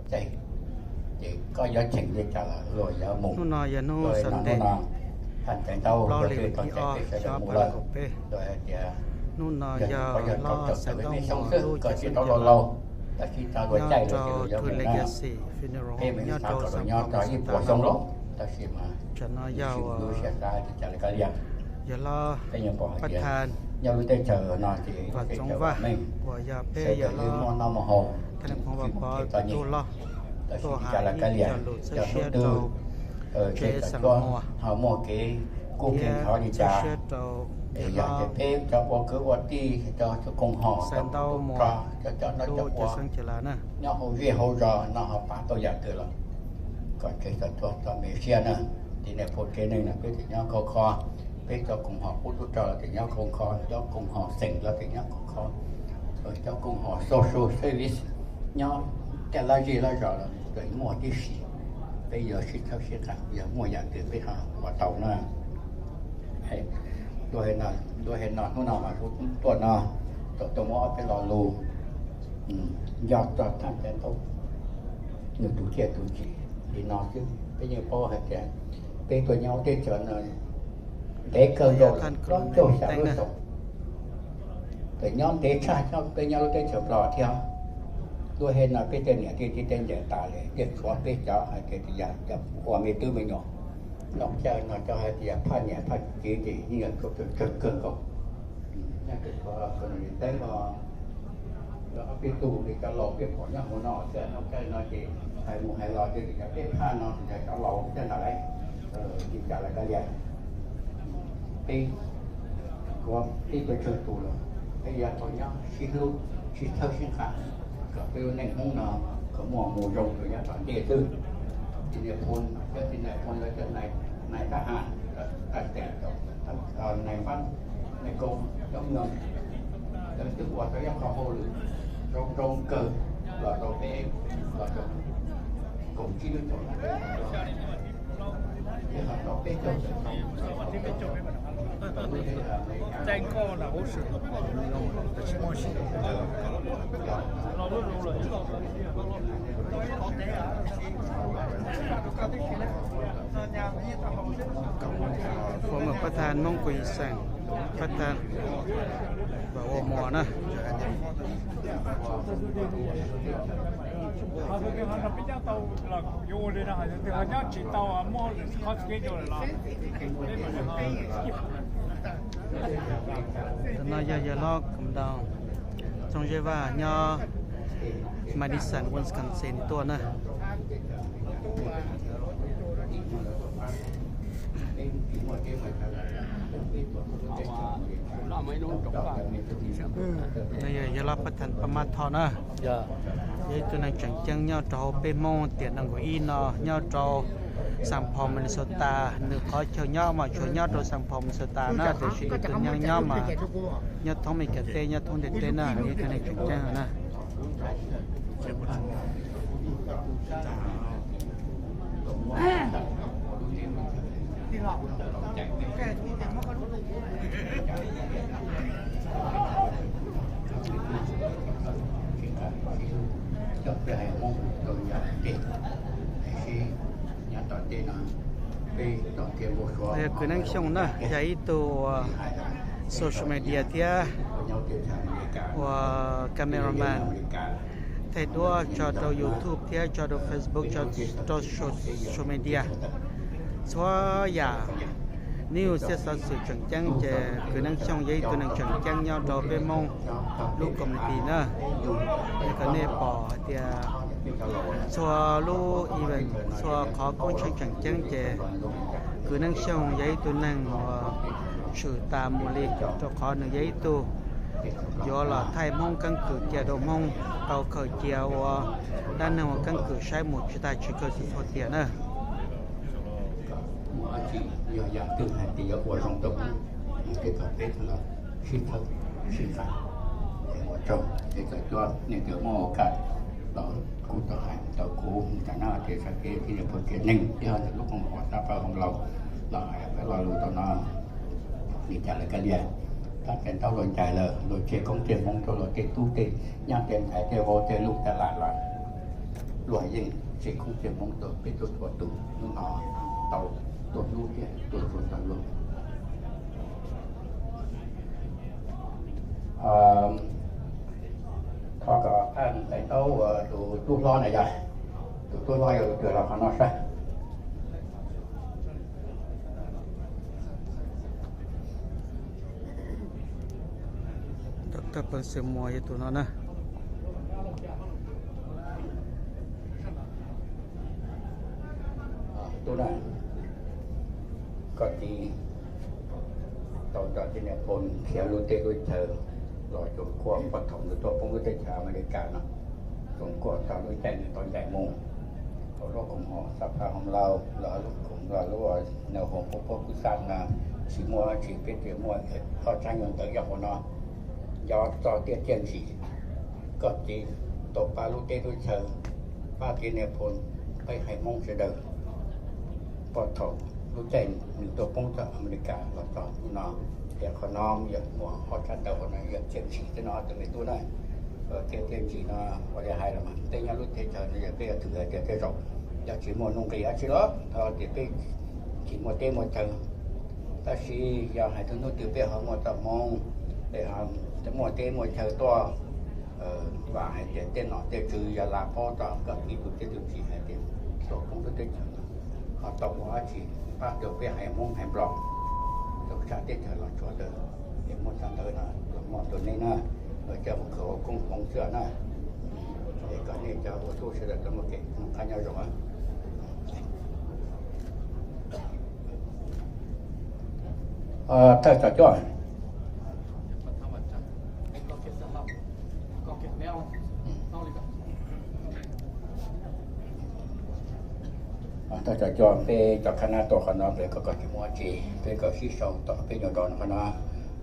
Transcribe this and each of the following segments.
Ces, ces koj yuav cheem li cas los luag yuav mus. Hnub no yog hnub Sunday, plaub hlis vas thib ob xyoo ob phav kaum peb. Hnub no yog hlob Xeem Tooj Muas lub cuaj xeeb caij los nyob rau True Legacy Funeral Home nyob rau Xeem Tooj Minnesota. Tam no yog uas yog hlob Pab Than Vam Txoov Vaj uas yog peb yog hlob Thaj Leej Qhuav Vam Pov tus tub hlob tuaj hais ib co lus txawb siab rau tsev Xeem Muas thiab txawb siab rau yog peb cov ua kwv ua tij, cov koom haum, cov Xeem Tooj Muas lub cuaj xeeb caij los na. Nyob hauv zej hauv zos no ho pab tau yam twg los kom tsev txawj tuag txoj me siab na. Tib neeg phooj ywg neej no peb tseem nyob khov kho, peb cov koom haum qub tub rog los tseem nyob khov kho, cov koom haum xeem los tseem nyob khov kho, cov koom haum social service nyob tej lab zej lab zos los tseem muaj tib si. Peb yuav sib txhawb sib qab, yog muaj yam twg peb ho ua tau na. Ntu hais no hnub no mas kuv tuaj no, tuaj tuaj muab ob peb lo lus nco txog Thaj Leej Qhuav Vam nws tus txiaj tus ntsig li no xwb. Peb yeej paub hais tias peb tuaj nyob lub teb chaws no ntev kawg nkaus, plaub caug xya lub xyoo, tseem nyob ntev tshaj peb nyob lub teb chaws Nplog thiab. Lub hais no peb tej niam tej txiv tej ncaws tas lawm, tej tshuav peb cov hais tias yog cov ua me tub me nyuam. Nyob chaw no cov hais tias phaj niam phaj txiv ces yeej yog tshuav tsawg kawg nkaus. Nyob tshuav Colonel Teeb los, ob peb tug li cov laus peb pom nyob hauv no xwb. Nyob chaw no ces hais mus hais los ces yog peb phaj no yog cov laus coj ntawm lawv, li cas lawv kav liam. Peb, peb tuaj tsawg tus los peb yuav tau nyob sib hlub sib txhawb sib nqa kom peb lub neej Hmoob no kom muaj mus zoo rau yav tom ntej xwb. Txiv Nais Phoo, cov txiv Nais Phoo los cov nais tab has, tab tas, nais npab, nais koo, cov mloog, lawv twb ua tau ib qho hauj lwm zoo zoo kawg los rau peb, los rau kaum tsib lub xyoo, peb ho tau peb caug xyoo. Former Pab Than Hmoob Kuj Xeem, Pab Than Vam Ua Muas na. Tam no yog yawg hlob Koom Ntoo Txooj Zeb Vaj nyob Madison, Wisconsin tuaj na. No yog yawg hlob Pab Than Paj Mab Thoj na. Yog ib tug neeg tseem ceeb nyob rau hauv peb Hmoob tiam nees nkaum ib no nyob rau Saint Paul, Minnesota. Nws qhov chaw nyob mas tsuas nyob rau Saint Paul, Minnesota na, tiam sis nws tus neeg nyob mas nyob thoob Meskas teb, nyob thoob ntiaj teb na, nws yog ib tug neeg tseem ceeb na. Kwv Neeb Xyooj na yog ib tug social media thiab ua cameraman, thaij duab tso rau YouTube thiab tso rau Facebook, tso rau social media. Txhua yam news thiab xov xwm tseem ceeb ces Kwv Neeb Xyooj yog ib tug neeg tseem ceeb nyob rau peb Hmoob lub community na. Es kom nej pom hais tias txhua lub event, txhua qhov koob tsheej tseem ceeb ces Kwv Neeb Xyooj yog ib tug neeg uas tshwm tas mus li, rau qhov nws yog ib tug yuav los thaij Hmoob keeb kwm cia rau Hmoob tau khaws cia ua dab neeg uas keeb kwm saib mus tsis tag tsis kawg txhua tiam na. Muaj dab tsi yog yam twg hais tias yuav ua zoo rau Hmoob, ces kom peb los sib thawb sib nqa, ua tsaug. Ces txawm cov neeg twg muaj kas los kuj tau hais tau kuv tas na, ces sab kev thiab yog pab kev neeg thiab lub koom haum Xab Pawg Hoo Laus los hais peb lo lus rau no. Li cas lawv kav liam, tab cais ntaub los ncaim lawm, los tseg koob tseg hmoov rau luag tej tub tej nyab tej ntxhais tej vauv tej luj tej lam los Luag yeej tsis khoob tsis hmoov tuaj, peb tuaj txhua tus hnub no tau tuaj hlub thiab tuaj txhua txoj lus. Thov kom thaj tais ntaub tus tub hlob na yog, tus tub hlob yog tus twg los qhov no saib. Doctor Pov Xwm Muas yog tus no na. Tub na, koj txiv tau nrog txiv niam Phoo khiav lub teb lub chaw los txoos kuaj puag thaum nws tuaj poob lub teb chaws Amelikas no, txoos kuaj txog lub caij nws tau ncaim mus rau lub koom haum Xab Phab Hoom Lauj los lub koom los lub nws hoom puab puab kub xaj na, tsis muaj dab tsi peb tias muaj ob tsab nyuag ntawv yog hauv no. Nco txog tiaj tiaj ntsim koj txiv tau pab lub teb lub chaw, pab txiv niam Phoo, pab haiv Hmoob sawv daws puag thaum lub caij nws tuaj poob txog Amelikas los txog hnub no. Ces qhov no yog muaj ob tsab ntawv hauv no yog txiaj ntsim thiab no tus me tub na. Tiaj tiaj ntsim no ua li hais los mas peb nyob lub teb chaws no yog peb yuav thwm hais tias tej zaum yog tsis muaj nuj nqis dab tsi los thov tias peb tsis muaj teb muaj chaw. Tab sis yog hais txog hnub twg peb ho muaj txoj hmoov, peb ho muaj teb muaj chaw tuaj, vam hais tias tej nom tej tswv yog lam paub txog koj txiv tus txiaj tus tsim hais tias tuaj poob lub teb chaws no ho tau muaj dab tsi pab rau peb haiv Hmoob haiv Nplog rau sab teb chaws los tsuav lawm. Es muaj tsab ntawv no los muaj rau nej na, los coj mus khaws ua koob hmoov xwb na. Es kom nej cov ua tub sawv daws tau muaj kev noj qab nyob zoo. Thawj cov cuab, thawj cov cuab, peb cov khab nab tuaj qhov no lawv koj koj tsis muaj dab tsi, peb koj sib sau tom peb nyuag dos no qhov no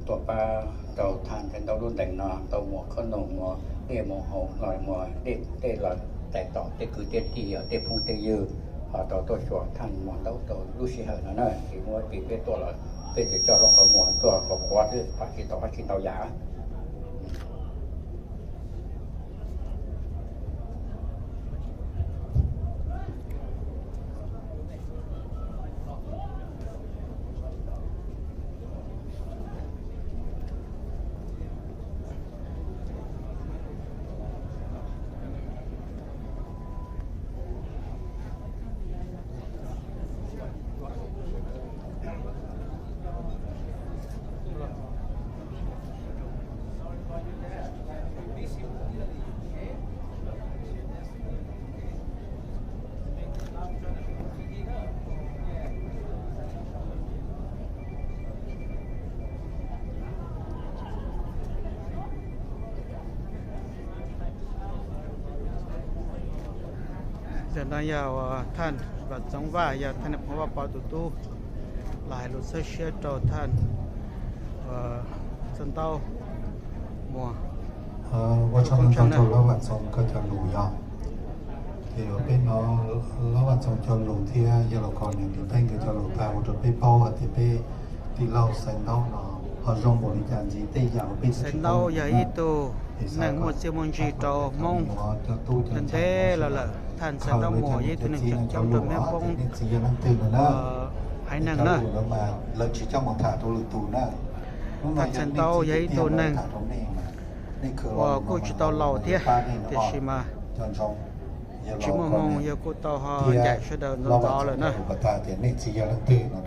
tuaj pab rau thaj ntxhais ntaub lub ntees no tau muas khob noom, muas dej muas haus los muas dej tej los tais tom tej kwv tej tij, tej phooj tej ywg ho tau tuaj xyuas thaj muas ntaub rau lub sij hawm no na. Tsis muaj dab tsi peb tuaj los peb tsuas coj lub qhov muag tuaj qhuav qhuav xwb, pab tsis tau dab tsi ntau yam. Ntawm no yog thaj Vam Txoov Vaj, yog thaj niam Phoo Vaj Pov tus tub, los hais lus txhawb siab rau thaj Xeev Ntaub Muas. Ua tsaug ntau rau Lob Vam Txoov koj cov lus yog, ces peb hnov Lob Vam Txoov cov lus thiab yog los kom niam Lis Pheej nkawd cov lus tag ua rau peb paub hais tias peb tij laug Xeev Ntaub no ho zoo npaum li cas ntxiv tej yam uas peb Xeev Ntaub yog ib tug neeg muaj txiaj muaj ntsig rau Hmoob ntev los lawm. Thaj Xeev Ntaub Muas yog ib tug neeg tseem ceeb rau Hmoob haiv neeg na. Thaj Xeev Ntaub yog ib tug neeg uas kuj tsis tau laus thiab, tiam sis mas tsis muaj hmoo yog kuj tau ho ncaim sawv daws ntxov ntxov lawm na. Nej txiv yog leej twg no,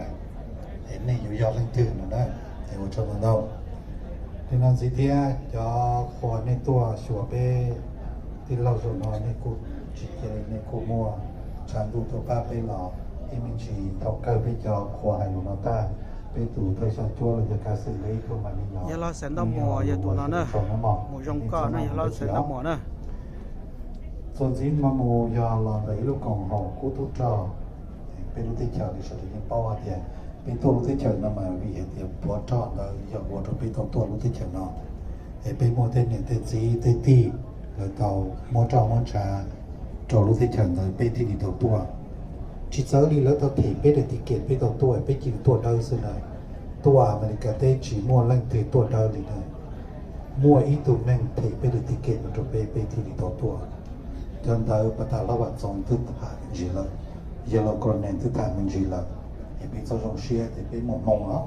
nej yuav yog leej twg no na, ua tsaug ntau. Li no ntxiv thiab cov qhua nej tuaj xyuas peb tij laug zaum no nej kuj tsis cia li, nej kuj muaj tshav ntuj tuaj pab peb los ib me ntsis thaum kawg peb cov qhua hais lus no tag, peb tus thawj xyov cuab los yog kav xwm li ib tug mas li no. Yog Lob Xeev Ntaub Muas yog tus no na, mus zoo koj na, yog Lob Xeev Ntaub Muas na. Txuas ntxiv no mus yog los ntawm ib lub koom haum kub tub rog. Peb lub teb chaws li sawv daws yeej paub hais tias peb tuaj lub teb chaws no mas vim hais tias puav rog ntawd yog ua rau peb tau tuaj lub teb chaws no. Es peb muaj tej niam tej txiv tej tij lawv tau muab roj muab ntsha rau lub teb chaws ntawd peb thiaj li tau tuaj. Tsis txawv li lawv tau them peb daim ticket peb tau tuaj, peb cia li tuaj dawb xwb na. Tuaj Amelikas teb tsis muaj leej twg tuaj dawb li na. Muaj ib tug neeg them peb daim ticket no rau peb, peb thiaj li tau tuaj. Yog ntawd pas tas Hlob Vam Txoos twb tham me ntsis lawm, Yellow Cross Name twb tham me ntsis lawm, es peb txhob zoo siab ces peb muaj hmoo os,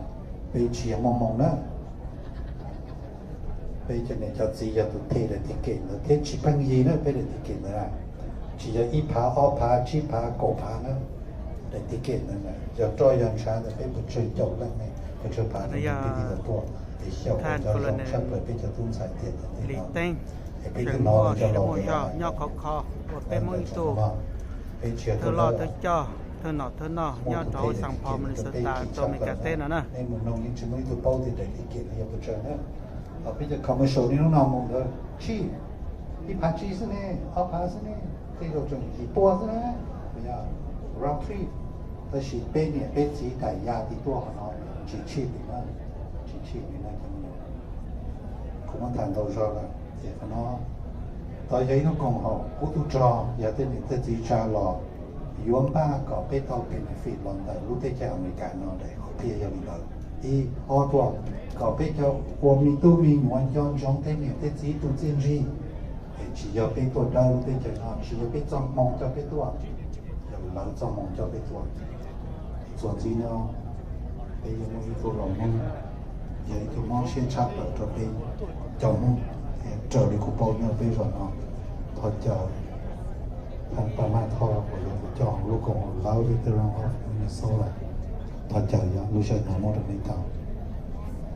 peb tsis yog muaj hmoo na. Peb cov niam cov txiv yog tus them daim ticket ntawd thiab tsis pheej yig na, peb daim ticket ntawd na, tsis yog ib phav ob phav tsib phav kaum phav na, daim ticket ntawd na yog roj yog ntshav ntawd peb puas tsawg caum leej ne, puas tsawg phav leej peb thiaj tau tuaj, es xyaum cov zoo tshaj plaws peb cov tub ntxhais tiam ntawd no. Es peb twb hnov lawv cov laus tias nyob khov kho, peb muaj ib tug thawj loj thawj coj, thawj nom thawj noj nyob rau Saint Paul, Minnesota rau Amelikas teb no na. Nej mus noog yeej tsis muaj ib tug paub tias daim ticket no yog puas tsawg na. Ho peb cov commercial niaj hnub no mus ntawd cheap, ib phav tsib xwb ne, ob phav xwb ne, tej zaum tseem yim pua xwb na, yog round trip. Tab sis peb niam peb txiv daim ya tim tuaj qhov no tsis cheap li na, tsis cheap li na cov me nyuam. Kuv muab tham ntau zog lawm ces qhov no tau yog ib lub koom haum kub tug rog, yog tej niam tej txiv tsa los yuav npaj kom peb tau benefit los ntawm lub teb chaws Amelikas no daim hom phiaj yog li ntawd. Ib ob tuaj kom peb cov ua me tub me nyuam nco ntsoov tej niam tej txiv tus txiaj ntsig, es tsis yog peb tuaj dawb lub teb chaws no, tsis yog peb txoj hmoo coj peb tuaj, yog lawv txoj hmoo coj peb tuaj. Txuas ntxiv no peb yuav muaj ib tug laus Hmoob, yog ib tug mob siab tshaj plaws rau peb cov Hmoob, raws li kuv paub nyob peb zos no. Thov caw Thaj Paj Mab Thoj uas yog tus coj lub koom haum Love Veteran of Minnesota, thov caw yog lub sij hawm no muab rau nej tau.